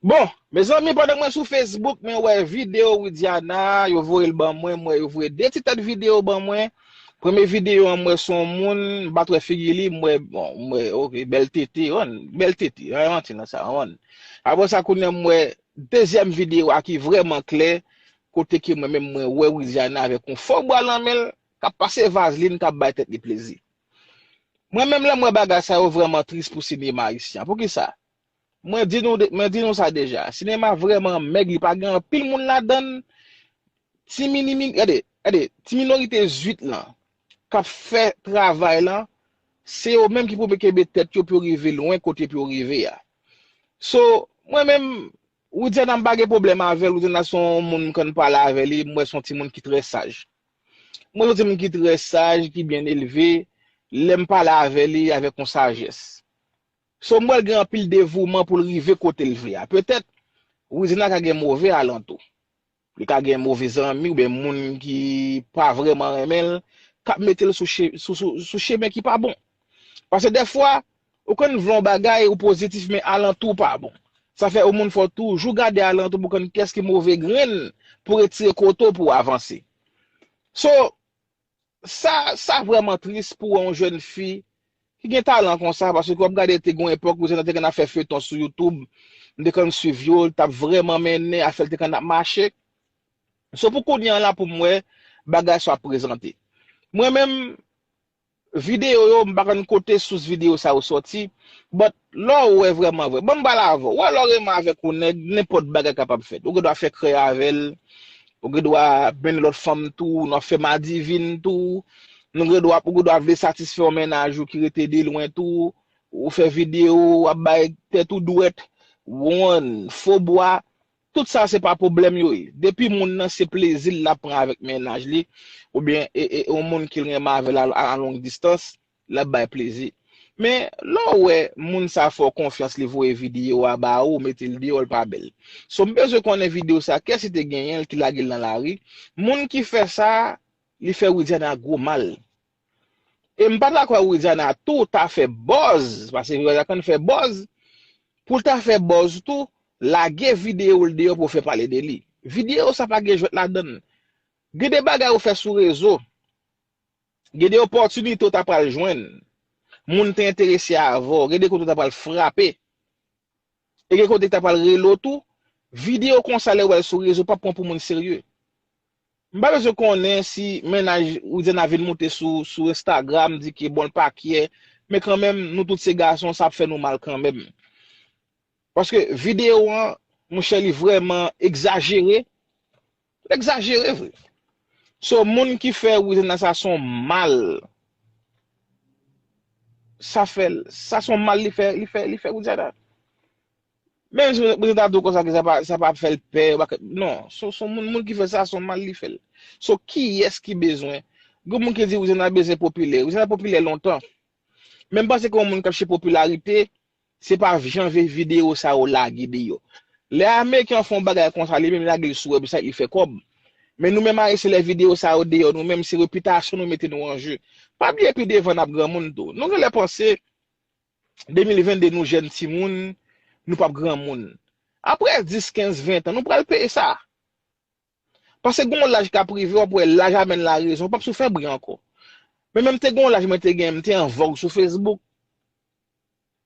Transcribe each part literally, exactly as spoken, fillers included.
Bon, mezanmi, pandan mwen sou Facebook, mwen wè videyo Widiana, yo voye l ban mwen, mwen yo voye de ti tèt videyo ban mwen. Premye videyo an, mwen se yon moun, m pa t wè figi li, mwen, bon, mwen, ok, bèl tete, wan, bèl tete, anyen manti nan sa, wan. Apre sa, kounye a, mwen wè dezyèm videyo a ki vrèman klè, kote ke mwen menm mwen wè Widiana avèk yon fo bwa nan men l, k ap pase vazlin, k ap bay tèt li plezi. Mwen menm lè m wè bagay sa yo vrèman tris pou sinema ayisyen. Poukisa? Mwen di nou, mwen di nou sa deja. Sinema vrèman mèg, li pa gen anpil moun ladan l. Ti minimi, gade, gade, ti minorite zwit lan k ap fè travay lan, se yo menm ki pou kenbe tèt yo pou yo rive lwen kote pou yo rive a. So, mwen menm, Widiana m pa gen pwoblèm avè l, Widiana se yon moun m konn pale avè li, m wè se yon timoun ki trè saj. Mwen se yon timoun ki trè saj, ki byen elve, lè m pale avè li avèk yon sajès. So, m wè l gen anpil devouman pou l rive kote l vle a. Petèt, Widiana ka gen move alantou. Li ka gen move zanmi oubyen moun ki pa vrèman renmen l, k ap mete l sou, che, sou, sou, sou chemen ki pa bon. Paske dèfwa, ou konn vle yon bagay, ou pozitif, men alantou pa bon. Sa fè yon moun fò toujou gade alantou pou konn kiyès ki move grenn pou retire kote w pou w avanse. So, sa, sa vrèman tris pou wè yon jèn fi ki gen talan konsa, paske w ap gade te gen yon epòk Widiana te konn ap fè feyton sou YouTube, m te konn swiv yo, l t ap vrèman mennen, afè l te konn ap mache. So pou kounye a la pou m wè bagay sa ap prezante. Mwen menm, videyo yo, m pa konn kote sous videyo sa yo sòti, but lè w wè vrèman vre, ban m pale avè w, wè lè w renmen avèk yon nèg, nenpòt bagay kapab fèt. Ou gen dwa fè krèy avè l, ou gen dwa mennen lòt fanm tou, nou ap fè madivin tou, nou gen dwa, ou gen dwa vle satisfè yon mennaj ou ki rete de lwen tou, ou fè videyo, w ap bay tèt ou dwèt, wonn, fo bwa, tout sa se pa pwoblèm yo ye. Depi moun nan se plezi l l ap pran avèk mennaj li, oubyen e, e, yon moun ki l renmen avè l a, a long distans, l ap bay plezi. Men, lè w wè moun sa fè w konfyans, li voye videyo a ba ou, mete l deyò, l pa bèl. So, m bezwen konnen videyo sa, kiyès ki te genyen l, ki lage l nan lari. Moun ki fè sa, li fè Widiana gwo mal. E m pa dakò Widiana tou ta fè buzz, paske Widiana konn fè buzz, pou l ta fè buzz tou, lage videyo l deyò pou fè pale de li. Videyo sa pa gen jwèt ladan l. Gen de bagay ou fè sou rezo, gen de opòtinite ou ta pral jwenn, moun te enterese avè w, gen de kote ou ta pral frape. E gen kote ki ta pral rele w tou, videyo konsa lè w wè l sou rezo p ap pran pou moun serye. M pa bezwen konnen si mennaj Widiana vin moute sou, sou Instagram, di ke bon l pa kyè, men kanmenm, nou tout se gason, sa ap fè nou mal kanmenm. Paske videyo an, monchè, li vrèman egzajere. L egzajere vre. So, moun ki fè Widiana sa se yon mal. Sa fè l, sa se yon mal li fè, li fè, li fè Widiana. Menm si Widiana ta di w konsa ke sa pa, sa pa fè l pè, non, se, se yon moun, moun ki fè sa, se yon mal li fè l. So, kiyès ki bezwen? Gen moun ki di Widiana bezwen popilè. Widiana popilè lontan. Men m panse ke yon moun k ap chèche popilarite, se pa jan vi-, videyo sa yo lage deyò. Lè Ameriken an fè yon bagay konsa, li menm lage l sou website, li fè kòb. Men nou menm Ayisyen, lè videyo sa yo deyò, nou menm se repitasyon nou mete nou an je. Pa bliye pi devan n ap granmoun tou. Nou genlè panse de mil vennde nou jèn timoun, nou p ap granmoun. Apre dis, kenz, ven tan, nou pral peye sa. Paske gen yon laj k ap rive, w ap wè laj amèn larezon, w p ap sou fè bri ankò. Men menm te gen yon laj mwen te gen, m te an vòg sou Facebook.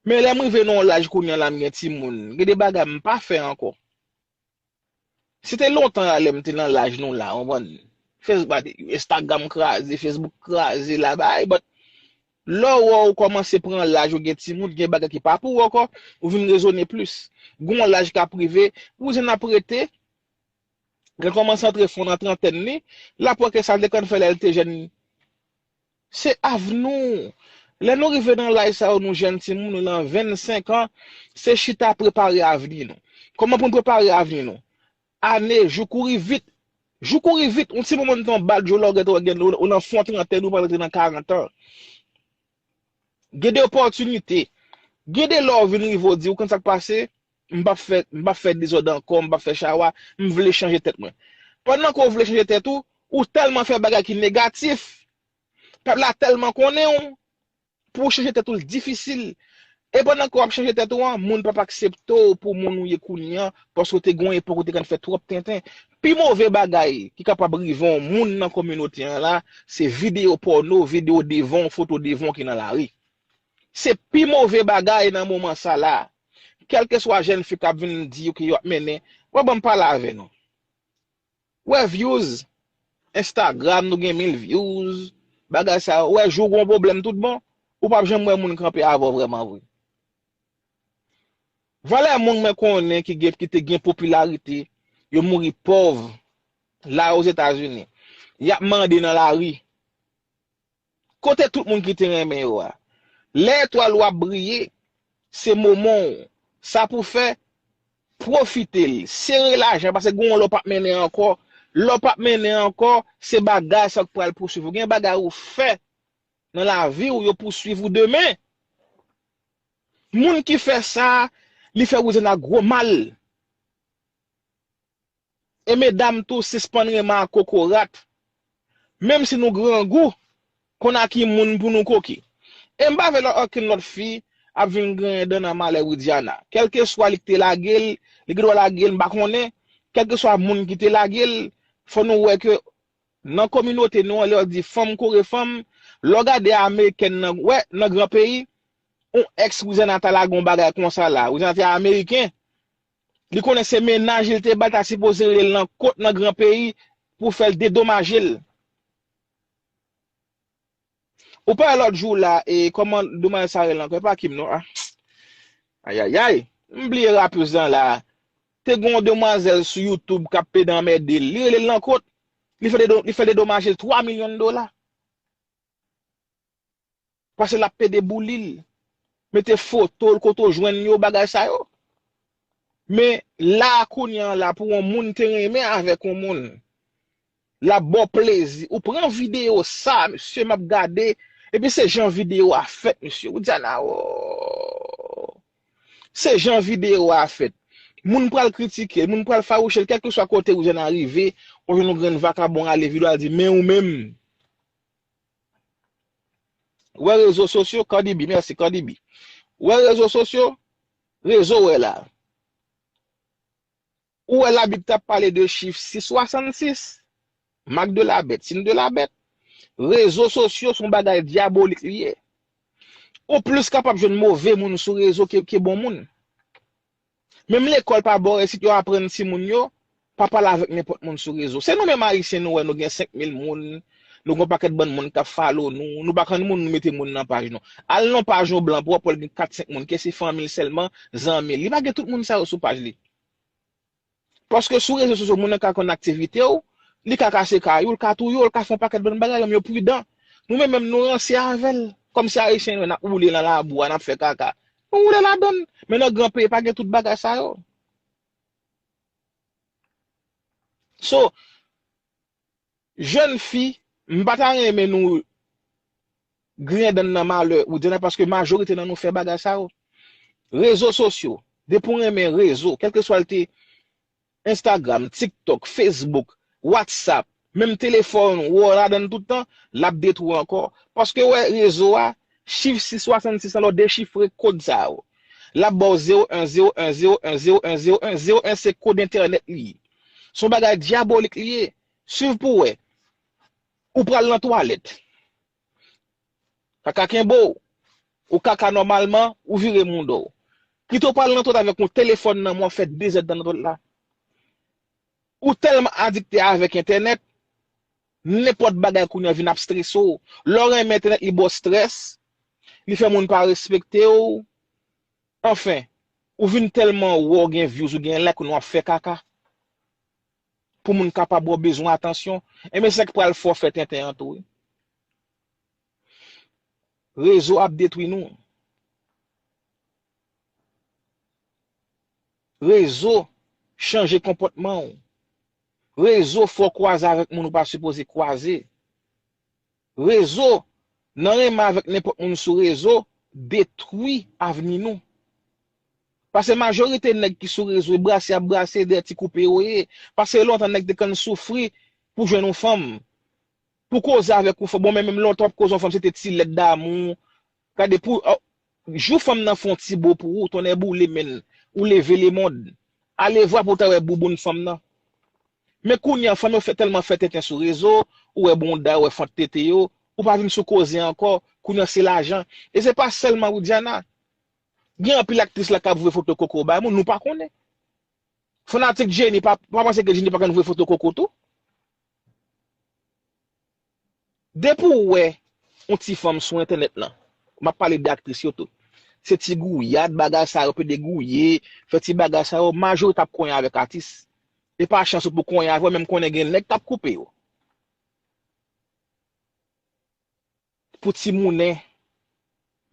Men lè m rive nan yon laj kounye a la m gen timoun, gen de bagay m pa fè ankò. Si te lontan a lè m te nan laj nou la, w konprann? Facebook, Instagram kraze, Facebook kraze, la bay, but lè w wè w kòmanse pran laj, ou gen timoun, gen bagay ki pa pou ou ankò, ou vin rezone plis. Gen yon laj k ap rive, ou jwenn ap rete, lè l kòmanse antre fon nan trantèn li, l ap wè ke sa l te konn fè lè l te jèn, se avni w. Lè nou rive nan laj sa yo, nou jèn timoun, nou nan vennsenk an, se chita prepare avni nou. Kòman pou n prepare avni nou? Ane, jou kouri vit. Jou kouri vit. Yon ti moman te yon badjo lè w gentan gen, ou nan fon trantèn, ou pa rantre nan karant an. Gen de opòtinite. Gen de lè w vin rive w di, ou konn sa k pase? M p ap fè, m p ap fè dezòd ankò, m p ap fè chawa, m vle chanje tèt mwen. Pandan ke w vle chanje tèt ou, ou tèlman fè bagay ki negatif, pèp la tèlman konnen w, pou w chanje tèt ou, l difisil. E pandan ke w ap chanje tèt ou an, moun p ap aksepte w pou moun ou ye kounye an, paske w te gen yon epòk ou te konn fè twòp tenten. Pi move bagay ki kapab rive yon moun nan kominote an la, se videyo pòno, videyo devan w, foto devan w ki nan lari. Se pi move bagay nan moman sa la. Kèlkeswa jèn fi k ap vin di w ke yo ap mennen, w ap ban m pale avè nou. Wè views, Instagram nou gen mil views, bagay sa yo. Wè jou w gen yon pwoblèm tout bon, ou p ap janm wè moun kanpe avè w vrèman vre. Valè moun mwen konnen ki gen, ki te gen popilarite, yo mouri pòv la Ozetazini. Y ap mande nan lari. Kote tout moun ki te renmen yo a? Lè etwal ou ap briye, se moman w. Sa pou fè, pwofite l, sere lajan, paske gen yon lè w p ap mennen ankò. Lè w p ap mennen ankò, se bagay sa k pral pouswiv ou. Gen bagay ou fè nan lavi w, yo pouswiv ou demen. Moun ki fè sa, li fè Widiana gwo mal. E medam tou, sispann renmen ak kokorat. Menm si nou grangou, konn a ki moun pou nou koke. E m pa vle lòt, okenn lòt fi ap vin griyen dan nan malè Widiana. Kèlkeswa li k te lage l, li gendwa lage l, m pa konnen. Kèlkeswa moun ki te lage l, fò nou wè ke nan kominote nou an, lè yo di fanm kore fanm, lè w gade amerikèn nan, wè, nan gran peyi, yon èks Widiana ta lage yon bagay konsa la. Widiana te ameriken. Li konnen se mennaj li te ba l ta sipoze rele l nan kot nan gran peyi pou fè l dedomaje l. Ou pa wè lòt jou la, e kòman demwazèl sa rele ankò? E pa Kim non. Ah. Ayayay. M bliye rapez lan la. Te gen yon demwazèl sou YouTube k ap pede anmède l. Li rele l nan kot. Li fè dedo-, li fè dedomaje l twa milyon dola. Paske l ap pede bouli l, mete foto l kote w jwenn yo, bagay sa yo. Men la kounye an la, pou yon moun te renmen avèk yon moun, l ap ba w plezi. Ou pran videyo sa, mesye, m ap gade, epi se jan videyo a fèt, mesye. Widiana, oh. Se jan videyo a fèt. Moun pral kritike l, moun pral fawouche l, kèlkeswa kote Widiana rive, ou jwenn yon grenn vakabon ale videyo a di, men ou menm. Wè rezo sosyo, Cardi B, mèsi, Cardi B. Wè rezo sosyo, rezo wè la. Ou wè Labib t ap pale de chif sis swasannsis, mak de la bèt, siy de la bèt. Rezo sosyo se yon bagay dyabolik li ye. Ou plis kapab jwenn move moun sou rezo ke, ke bon moun. Menm lekòl pa bò isit yo aprann timoun yo, pa pale avèk nenpòt moun sou rezo. Se nou menm Ayisyen nou wè nou gen senk mil moun, nou gen yon pakèt bann moun k ap follow nou, nou pa konn moun nou mete moun nan paj nou. Al nan paj yon blan pou w ap wè l gen kat senk moun, ke se fanmi l sèlman, zanmi l. Li pa gen tout moun sa yo sou paj li. Paske sou rezo sosyo, moun nan ka konn aktivite w, li ka kase kay ou, li ka touye w, li ka fè yon pakèt bann bagay, yo, yo pridan. Nou menm menm nou ranse avè l. Kòmsi Ayisyen yo, n ap woule nan labou a, n ap fè kaka. Nou woule ladan l. Men nan gran peyi, pa gen tout bagay sa yo. So, jèn fi, m pa ta renmen nou griyen dan nan malè Widiana, paske majorite nan nou fè bagay sa yo. Rezo sosyo, depi w renmen rezo, kèlkeswa l te Instagram, TikTok, Facebook, WhatsApp, menm telefòn ou, ou ladan l tout tan, l ap detwi w ankò. Paske wè rezo a, chif sis swasannsis lan, lè w dechifre kòd sa yo, l ap ba w zewo en, zewo en, zewo en, zewo en, zewo en, zewo en se kòd entènèt li ye. Se yon bagay dyabolik li ye. Swiv pou w wè. Ou pral nan twalèt. Kaka kenbe w. Ou kaka nòmalman, ou vire mouda w. Kite w pral nan twalèt avèk yon telefòn nan men w ap fè dezòd nan twalèt la. Ou tèlman adikte avèk entènèt, nenpòt bagay kounye a vin ap strese w. Lè w renmen entènèt, li ba w strès, li fè moun pa respekte w. Anfen, ou vin tèlman wè w gen views, ou gen like, nou ap fè kaka. Pou moun kapab wè w bezwen atansyon. Enben, se sa k pral fè w fè tenten an tou, wi. Rezo ap detwi nou. Rezo chanje konpòtman w. Rezo fè w kwaze avèk moun ou pa sipoze kwaze. Rezo, nan renmen avèk nenpòt moun sou rezo, detwi avni nou. Paske majorite nèg ki sou rezo, e brase y ap brase, dèyè ti koupe yo ye. Paske lontan nèg te konn soufri pou jwenn yon fanm. Pou koze avèk yon fanm. Bon, men menm lontan w ap koze yon fanm, se te ti lèt damou. Gade pou, oh, Jou fanm nan fè yon ti bo pou ou, tonnè boule, menn, ou leve lemonn. Alevwa pou w ta wè bouboun fanm nan. Men kounye a, fanm yo fè, tèlman fè tenten sou rezo, ou wè bonda, ou wè fant tete yo, ou pa vin sou koze ankò, kounye a se lajan. E se pa sèlman Widiana. Gen anpil aktris la k ap voye foto koko bay moun, nou pa konnen. Fanatik Jenny, pa, pa panse ke Jenny pa konn voye foto koko tou. Depi w wè yon ti fanm sou entènèt lan, m ap pale de aktris yo tou. Se ti gouyad, bagay sa yo, pede gouye, fè ti bagay sa yo, majorite ap konyen avèk atis. E pa chans ou pou konyen avè yo, men m konnen gen nèg k ap koupe yo. Pou ti monnen.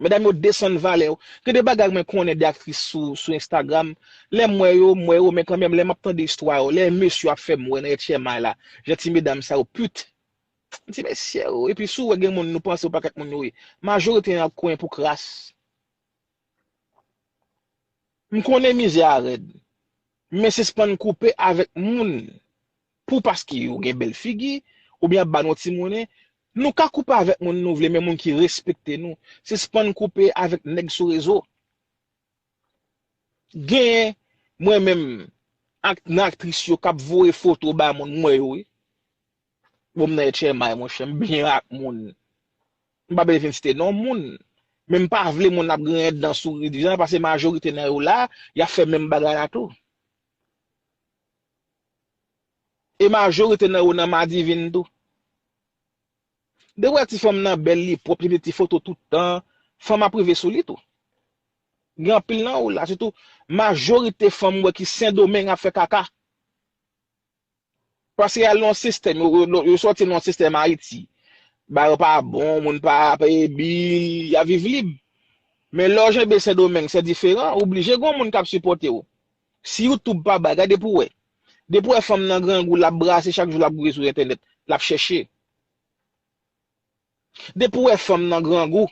Medam yo desann valè yo. Gen de bagay mwen konnen de aktris sou, sou Instagram. Lè m wè yo, m wè yo, men kanmenm, lè m ap tande istwa yo, lè mesye yo ap fè m wè nan H M I la, jan ti medam sa yo pit. M di, mesye yo, epi si w wè gen moun nou panse yon pakèt moun yo ye, majorite an ap konyen pou kras. M konnen mizè a rèd, men sispann koupe avèk moun pou paske yo gen bèl figi, oubyen ap ba nou ti monnen. Nou ka koupe avèk moun nou vle, men moun ki respekte nou. Sispann koupe avèk nèg sou rezo. Genyen, mwen menm, ak, nan aktris yo k ap voye foto ba moun, m wè yo, wi. Bon, m nan H M I, monchè, m byen ak moun. M pa bezwen vin site non moun. Men m pa vle moun ap griyen dan sou Ridijan, paske majorite nan yo la, y ap fè menm bagay la tou. E majorite nan yo nan madivin tou. De wè ti fanm nan bèl, li pwòp, li mete ti foto tout tan, fanm ap rive sou li tou. Gen anpil nan yo la, sitou majorite fanm wè ki Sendomeng ap fè kaka. Paske y al nan yon sistèm, yo, yo, yo sòti nan yon sistèm Ayiti. Bagay yo pa bon, moun pa peye bil, y ap viv lib. Men lè w janbe Sendomeng, se diferan, ou blije gen yon moun k ap sipòte w. Si YouTube pa bay, gade pou w wè. Depi w wè fanm nan grangou, l ap brase chak jou, l ap gouye sou entènèt, l ap chèche. Depi w wè fanm nan grangou,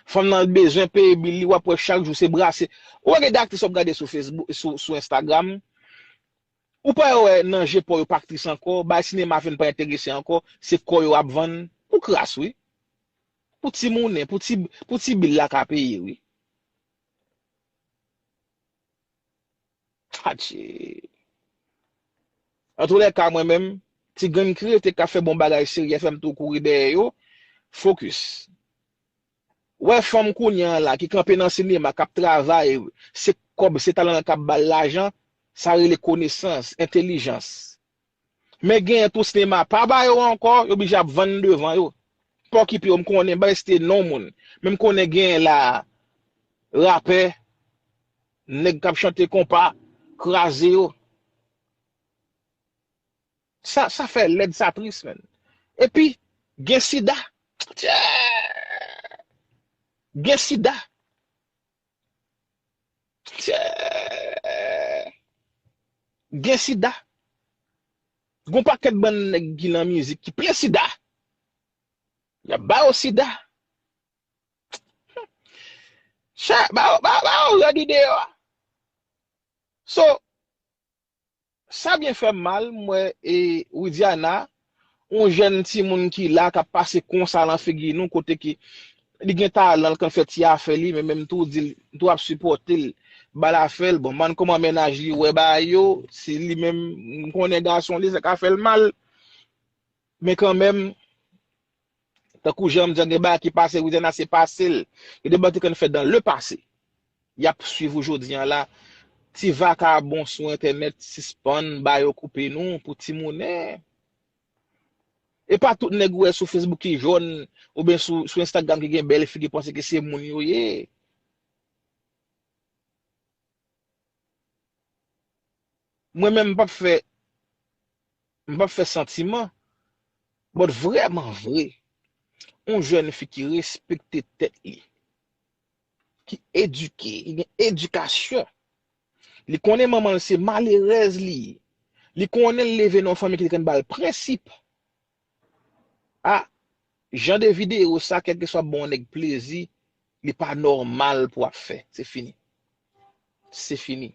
fanm nan bezwen peye bil li, w ap wè chak jou se brase. Ou wè gen de aktris w ap gade sou Facebook, sou, sou Instagram, ou pa wè nan je pa w yo pa aktris ankò, bay sinema fè n pa enterese ankò, se kò yo ap vann. Pou kras, wi. Pou ti monnen, pou ti, pou ti bil la ka peye, wi. Atche. Antoulèka, mwen menm, ti grenn ki rete k ap fè bon bagay serye, fè m tou kouri dèyè yo. Fokis. Wè fanm kounye a la ki kanpe nan sinema, k ap travay, se kòb, se talan k ap ba l lajan, sa rele konesans, entèlijans. Men genyen tou sinema pa ba yo ankò, yo blije ap vann devan yo. Pa okipe yo, m konnen, m pa site non moun. Men m konnen genyen la, rapè, nèg k ap chante konpa, kraze yo. Sa, sa fè lèd, sa tris, menn. Epi, gen sida. Tchè! Gen sida. Tchè! Gen sida. Gon pakèt bann nèg ki nan mizik ki plen sida. Y ap ba yo sida. Tchè, ba yo, ba, ba yo rèd ide yo a. So, sa byen fè m mal, m wè, e, Widiana, yon jèn timoun ki la, k ap pase konsa nan figi nou, kote ki li gen talan, l konn fè ti afè li, men menm tou di l, tou ap sipòte l, ba l afè l. Bon, m pa konn kòman mennaj li wè bagay yo, si li menm, m konnen gason li, sa ka fè l mal. Men kanmenm, tankou jan m di an, gen bagay ki pase, Widiana se pase l. Gen de bagay te konn fèt dans le passé. Y ap swiv ou jodi an la. Ti vakabon sou entènèt, sispann ba yo koupe nou pou ti monnen. E pa tout nèg ou wè sou Facebook ki jòn, oubyen sou, sou Instagram ki gen bèl figi, panse ke se moun yo ye. Mwen menm, m p ap fè, m p ap fè santiman, but vrèman vre, yon jèn fi ki respekte tèt li, ki edike, ki gen edikasyon, li konnen manman l se malerèz li ye, li konnen l leve nan yon fanmi ki te konn ba l prensip. A, jan de videyo sa, kèlkeswa bon nèg plezi, li pa nòmal pou ap fè. Se fini. Se fini.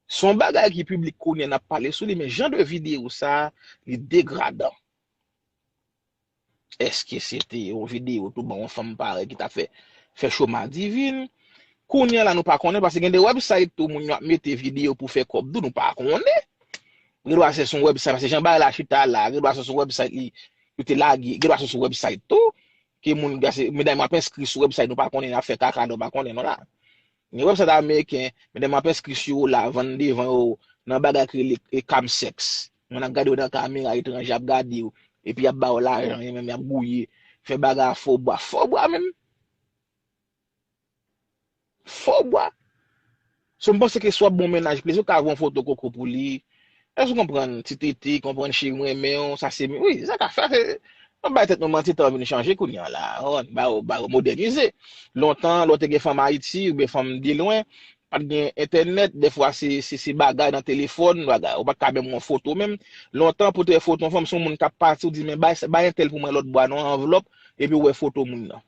Se yon bagay ki piblik kounye a n ap pale sou li, men jan de videyo sa, li degradan. Èske se te yon videyo tou bon, yon fanm parèy ki t ap fè fè cho Madivin. Kounye a la nou pa konnen, paske gen de website tou moun yo ap mete videyo pou fè kòb tou, nou pa konnen. Gen dwa se sou yon website, paske jan bagay la chita la, gen dwa se sou website li, yo te lage, gen dwa se sou website tou, ke moun, medam ap enskri sou website, nou pa konnen, n ap fè kaka, nou pa konnen non la. Gen website ameriken, medam ap enskri sou yo la, vann devan yo, nan bagay ki rele, e, cam sex. Moun ap gade w nan kamera etranje, ap gade w, epi y ap ba w lajan, e menm y ap gouye, fè bagay a fo bwa, fo bwa menm. Fo bwa. So, m panse ke si w ap ba yon mennaj plezi, ou ka voye yon foto koko pou li. Èske w konprann? Ti tete, konprann cheri m renmen w, sa se, wi, sa ka fè, se, nou bay tèt nou manti, tan vin chanje kounye a la. Oh, ba yo, ba yo modènize. Lontan, lè w te gen fanm Ayiti, oubyen fanm de lwen, pa t gen entènèt, dèfwa se, se, se bagay nan telefòn, bagay, ou pa t ka menm wè yon foto menm. Lontan, pou te wè foto yon fanm, se yon moun k ap pati, ou di, men bay, bay entèl pou mwen lòt bò a, nan yon anvlòp, epi w wè foto moun nan.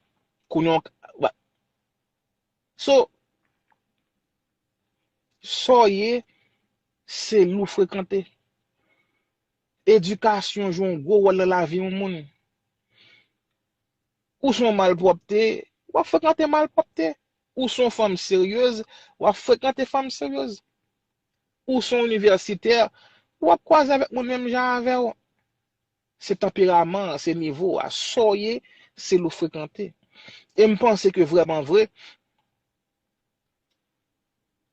Kounye a, w, So, sa w ye, se li w frekante. Edikasyon jwe yon gwo wòl nan lavi yon moun. Ou se yon malpwòpte, w ap frekante malpwòpte. Ou se yon fanm seryez, w ap frekante fanm seryez. Ou se yon inivèsitè, w ap kwaze avèk moun menm jan avè w. Se tanperaman an, se nivo a. Sa w ye, se li w frekante. E m panse ke vrèman vre,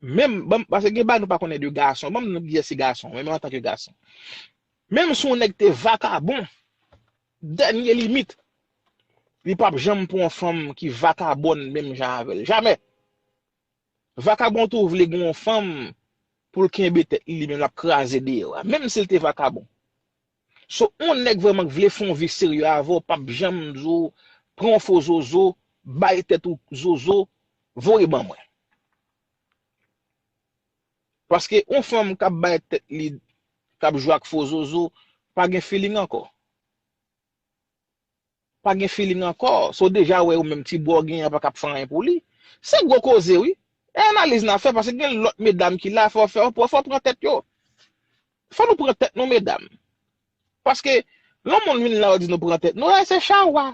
menm, ban m, paske gen bagay nou pa konnen de gason. Ban m di nou kiyès ki gason, menm antanke gason. Menm si yon nèg te vakabon, dènye limit, li p ap janm pran yon fanm ki vakabòn menm jan avè l. Jamè. Vakabon tou vle gen yon fanm pou l kenbe tèt li, li menm l ap kraze deyò a, menm si l te vakabon. So, yon nèg vrèman k vle fè yon vi serye avè w, p ap janm di w, pran yon fo zozo, bay tèt ou zozo, voye ban mwen. Paske yon fanm k ap bay tèt li, k ap jwe ak fo zozo, pa gen feeling ankò. Pa gen feeling ankò. So deja wè ou menm ti bò w genyen an pa ka ap fè anyen pou li. Se gwo koze wi. E analiz n ap fè, paske gen lòt medam ki la, fò, fò, fò, fò pran tèt yo. Fò nou pran tèt nou, medam. Paske lè yon moun vin la, yo di nou pran tèt nou, e se chawa.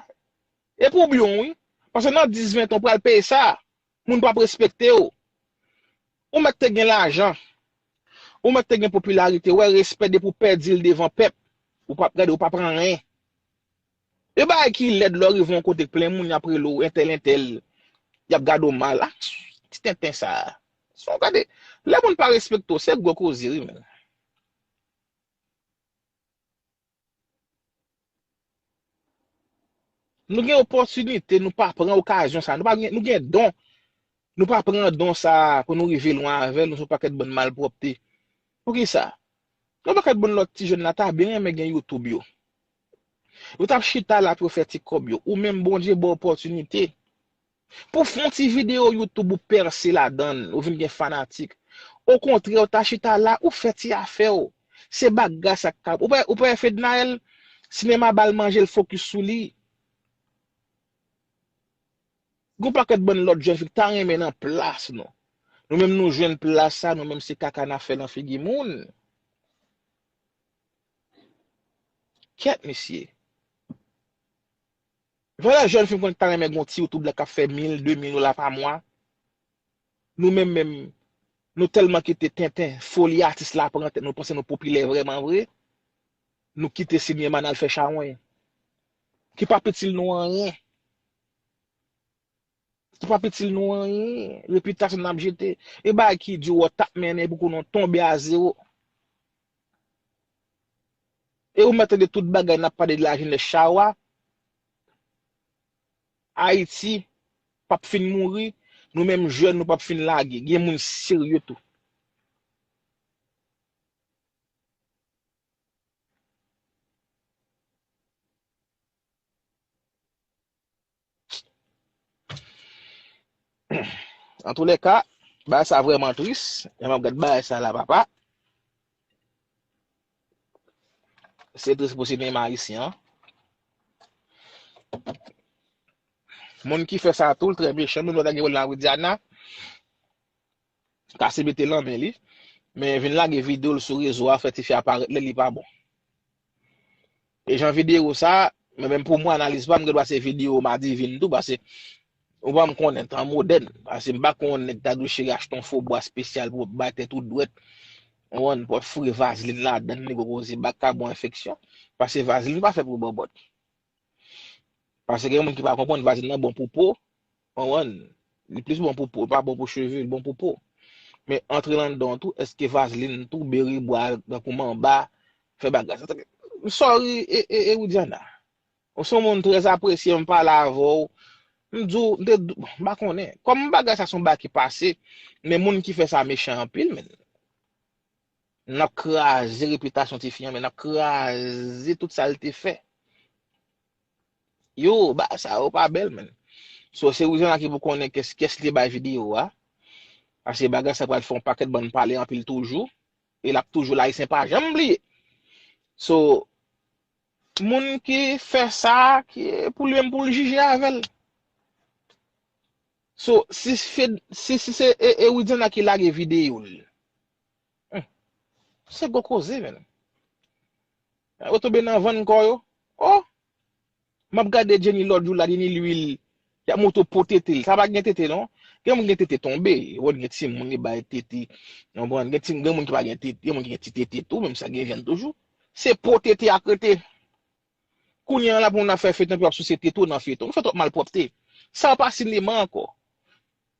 E pou byen w, wi. Paske nan dis, ven tan, ou pral peye sa. Moun p ap respekte w. Ou mèt te gen lajan. Ou mèt te gen popilarite. Wè respè depi w pèdi l devan pèp. Ou p ap gade, ou p ap anyen. E bagay ki lèd lè w rive yon kote k plen moun, y ap rele w entèl, entèl. Y ap gade w mal. Ah, ti tenten sa a. Si w gade, lè moun pa respekte w, se gwo koze wi, men. Nou gen opòtinite, nou pa pran okazyon sa. Nou pa gen, nou gen don. Nou pa pran don sa pou nou rive lwen avè l, nou se yon pakèt bann malpwòpte. Poukisa? Yon pakèt bann lòt ti jèn la ta byen renmen gen YouTube yo. Yo t ap chita la pou yo fè ti kòb yo. Ou menm, Bondye ba w opòtinite. Pou fè yon ti videyo YouTube ou pèse ladan l, ou vin gen fanatik. Okontrè, ou ta chita la, ou fè ti afè w. Se bagay sa k ka. Ou pa, ou pa wè Fednaelle, sinema ba l manje, l fokis sou li. Gon pakèt bann lòt jèn fi k ta renmen nan plas nou. Nou menm nou jwenn plas sa, nou menm se kaka n ap fè nan figi moun. Kèt mesye. Valè jèn fi m konn ta renmen gon ti YouTube la k ap fè mil, de mil dola pa mwa. Nou menm menm, nou tèlman kite tenten, foli atis la pran tèt nou, panse nou popilè vrèman vre. Nou kite sinema n al fè chawony. Ki p ap itil nou anyen. Ki p ap itil nou anyen. Repitasyon n ap jete. E bagay ki di w t ap mennen pou konnen w tonbe a zewo. E ou mèt tande tout bagay n ap pale de lajenès chawa. Ayiti p ap fin mouri, nou menm jèn nou p ap fin lage. Gen moun serye tou. Antoulèka, bagay sa vrèman tris. Lè m ap gad bagay sa la, papa. Se tris pou sinema ayisyen an. Moun ki fè sa tou, l trè mechan. Menm lè w ta gen wòl nan Widiana, kase mete l nan men li. Men vin lage videyo l sou rezo a, fè tifi a parèt lè li pa bon. E jan videyo sa, mwen menm pou mwen, analiz pa m, gen dwa se videyo Madivin tou, paske Ou pa m konnen tan modèn. Paske m pa konnen nèg ta dwe cheri achte yon fo bwa espesyal pou bay tèt ou dwèt. Ou konprann, pou foure vazlin ladan, nèg ou koze bak ka bon enfeksyon. Paske vazlin pa fèt pou bòbòt. Paske gen moun ki pa konprann vazlin nan bon pou po. Ou konprann? Li plis bon pou po, li pa bon pou cheve, li bon pou po. Men antre anndan w tou, èske vazlin tou, beri bwa, tankou manba, fè bagay sa? Sorry, e, e, e Widiana. Ou se yon moun trè apresye, m pale avè w. M di w, m te, m pa konnen. Kòm bagay sa se yon bagay ki pase, men moun ki fè sa mechan anpil, men. N ap kraze repitasyon tifi an, men n ap kraze tout sa l te fè. Yo, bagay sa yo pa bèl, men. So, se Widiana ki pou konnen kès, kès li te bay videyo a. Paske bagay sa pral fè yon pakèt bann pale anpil toujou. E l ap toujou la, Ayisyen pa janm bliye. So, moun ki fè sa, ki, pou li menm, pou l jije avè l. So, si, Fed, si, si se e, e Widiana ki lage videyo l. Hmm. Se gwo koze, men. Ou tonbe nan vann kò yo. Oh! M ap gade Jenny lòt jou la, Jenny Lwil. Y ap montre w po tete l. Sa pa gen tete, non. Gen moun gen tete tonbe. Ou gen timoun li bay tete. Ou konprann? Gen ti, gen moun ki pa gen tete, gen moun ki gen ti tete tou, menm sa gen jèn toujou. Se po tete ak rete. Kounye a la pou moun ap fè feyton, epi w ap souse tete w nan feyton. Nou fè twòp malpwòpte. Sa pa sinema ankò.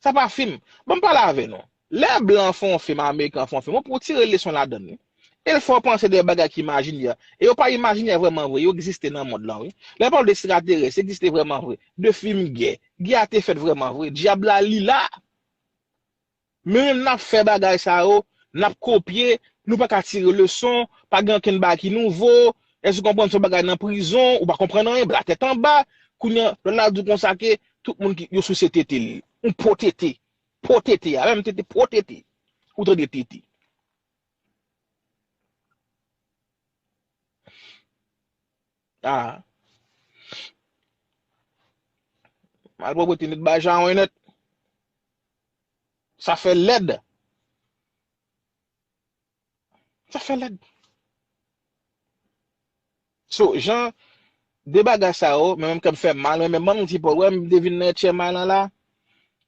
Sa pa fim. Ban m pale avè nou. Lè blan fè yon fim, Ameriken fè yon fim, ou pou tire leson ladan l, wi. E l fè w panse de bagay ki imajinè. E yo pa imajinè vrèman vre, yo egziste nan mond lan, wi. Lè yo pale de ekstraterès, egziste vrèman vre. De fim gè. Gè a te fèt vrèman vre. Dyab la, li la. Men menm n ap fè bagay sa yo, n ap kopye, nou pa ka tire leson, pa gen okenn bagay ki nouvo. Èske w konprann se yon bagay nan prizon, ou pa konprann anyen, blatèt anba. Kounye a, lòt la di w konsa ke tout moun ki yo souse tete l. Yon po tete. Po tete a, menm tete, po tete. Ou tande tete. Ah. Malpwòpte nèt ba Jawon nèt. Sa fè lèd. Sa fè lèd. So, jan de bagay sa yo, men menm kè m fè mal, men menm ban m ti pòl, wè m te vin nan Etchèm Island la,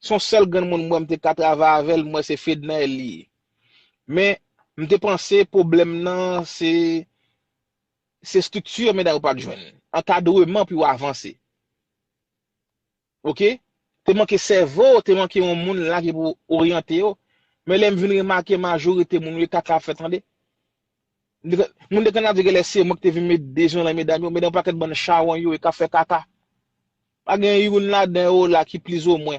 se yon sèl granmoun m wè m te ka travay avè l, m wè se Fednaelle li ye. Men, m te panse pwoblèm nan se, se estrikti medam yo pa t jwenn. Ankadreman pou yo avanse. Oke? Te manke sèvo, te manke yon moun la ki pou oryante yo. Men lè m vin remake majorite moun yo, e kaka ap fè tande. Moun te konn ap di genlè se mwen ki te vin met dezòd nan medam yo, medam yon pakèt bann chawony yo, e k ap fè kaka. Pa gen youn ladan yo la ki plis o mwen.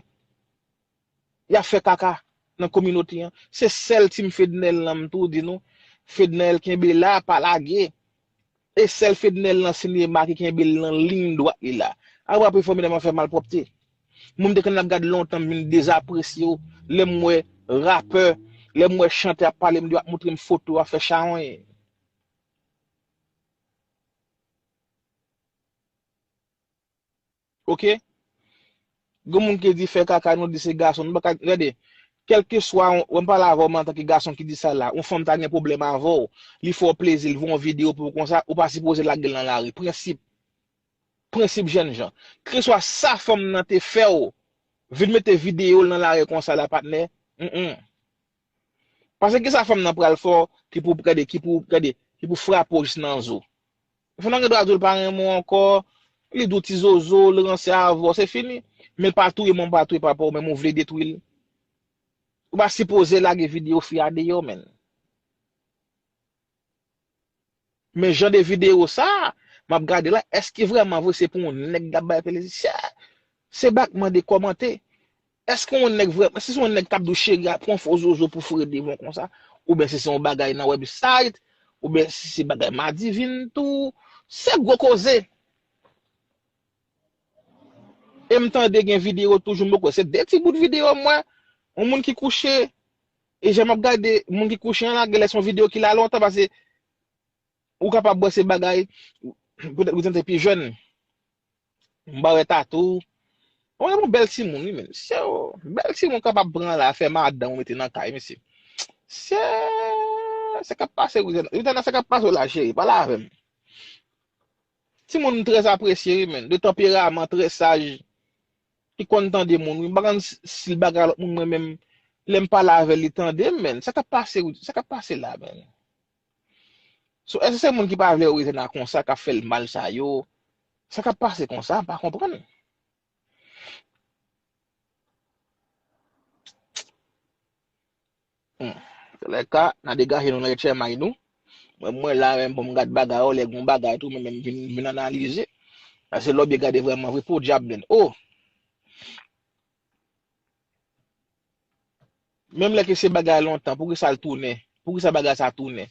Y ap fè kaka nan kominote an. Se sèl team Fednaelle lan m tou di nou. Fednaelle kenbe la, pa lage. E sèl Fednaelle nan sinema ki kenbe l nan liy dwat li la. Apre apre fò medam nan fè malpwòpte. Moun m te konn ap gade lontan, m vin dezapresye yo. Lè m wè rapè, lè m wè chantè ap pale m, yo ap montre m foto, ap fè chawony. Oke? Gen moun ki di fè kaka, nou di se gason. Nou pa ka, gade, kèlkeswa, wè m pale avè w, men antanke gason ki di sa la, yon fanm ta gen pwoblèm avè w, li fè w plezi, li voye yon videyo pou w konsa, ou pa sipoze lage l nan lari. Prensip. Prensip jènjan. Kèlkeswa sa fanm nan te fè w, vin mete videyo l nan lari konsa la, patnè. Mm, mm. Paske kisa fanm nan pral fè w ki pou, gade, ki pou, gade, ki pou frape w jis nan zo? Fanm nan gen dwa di w l pa renmen w ankò, li di w ti zozo, l ranse avè w, se fini. Men l pa touye mwen, pa touye papa w, menm ou vle detwi l. Ou pa sipoze lage videyo fi a deyò, menn. Men jan de videyo sa, m ap gade la, èske vrèman vre se pou yon nèg k ap bay plezi? Se, se bak mande kòmante. Èske yon nèg vrèman, si se yon nèg k ap di w cheri a pran fo zozo pou foure devan w konsa, oubyen si se yon bagay nan website, oubyen si se bagay madivin tou, se gwo koze. E m tande gen videyo toujou, m kwè se de ti bout videyo m wè, yon moun ki kouche, e jan m ap gade moun ki kouche an la, genlè se yon videyo ki la lontan, paske ou kapab wè se bagay, petèt ou te pi jèn. M pa wè tatou. Ou wè yon bèl timoun, wi, men. Se yon bèl timoun kapab pran la, fè madanm ou mete nan kay, mesye. Se, se k ap pase, Ritana, Ritana, se k ap pase w la, cheri, pale avè m. Timoun trè apresye, wi, men. De tanperaman, trè saj. ki konn tande moun, wi. M pa konn si, si l bagay lòt moun, mwen menm, lè m pale avè l, li tande m, men. Sa k ap pase, sa k ap pase la, men? So, èske se moun ki pa vle Rosanna konsa, k ap fè l mal sa yo? Sa k ap pase konsa? M pa konprann. Hmm. Lè ka, n a degaje nou nan etchèmay nou. Mwen, mwen la, menm pou m gad bagay, lè gon bagay tou, mwen menm vin, vin analize. Paske lè w byen gade vrèman vre, podyab, men. Oh! Menm lè ke se bagay lontan, poukisa l tounen? Poukisa bagay sa tounen?